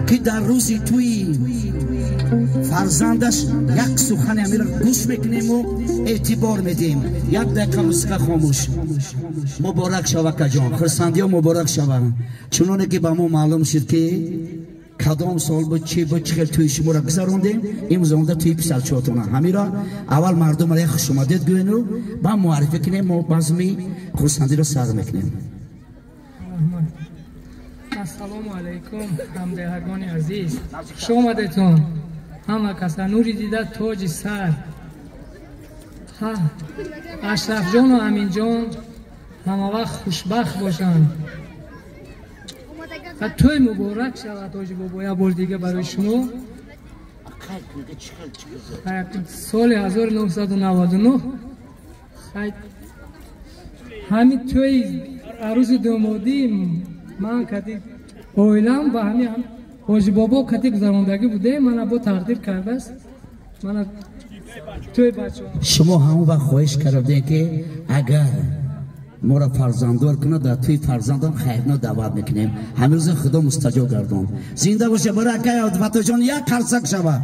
Ки дар рӯзи тӯи фарзандаш як сухани амира гӯш мекунему эътибор медиҳем. Як дақиқа мусиқа хомӯш. Муборак шава, акаҷон, хурсандиҳо муборак шава. Чуноне ки ба мо маълум шуд, ки кадом сол буд, чӣ буд, чӣ хел тӯи шуморо гузарондем, имрӯз омода тӯи писарчиҳотона. Ҳамира аввал мардумро як хушомадед гӯену ба муаррифӣ кунем, мо базми хурсандиро сар мекунем. Ассалому алайкум, ҳамдеҳагони азиз, хуш омадетон. Ҳама каса нури дида, тоҷи сар. Ашрафҷону Аминҷон ҳамавақт хушбахт бошанд ва тӯй муборак шавад. Ҳоҷи бобо, як бор дига барои шумо соли 1999 ҳамин тӯи арӯзи домодӣ ман кати оилам ба ҳамин ҳоҷи бобо кати гузарондагӣ будем. Мана бо тақдир кардааст, мана тӯи бачаҳо. Шумо ҳамон вақт хоҳиш карда будем, ки агар моро фарзанддор кунад, дар тӯи фарзандам хайрно даъват мекунем. Ҳамин рӯза Худо мустаҷоб гардон. Зинда боша. Барои акай Фатоҷон як қарсак шава.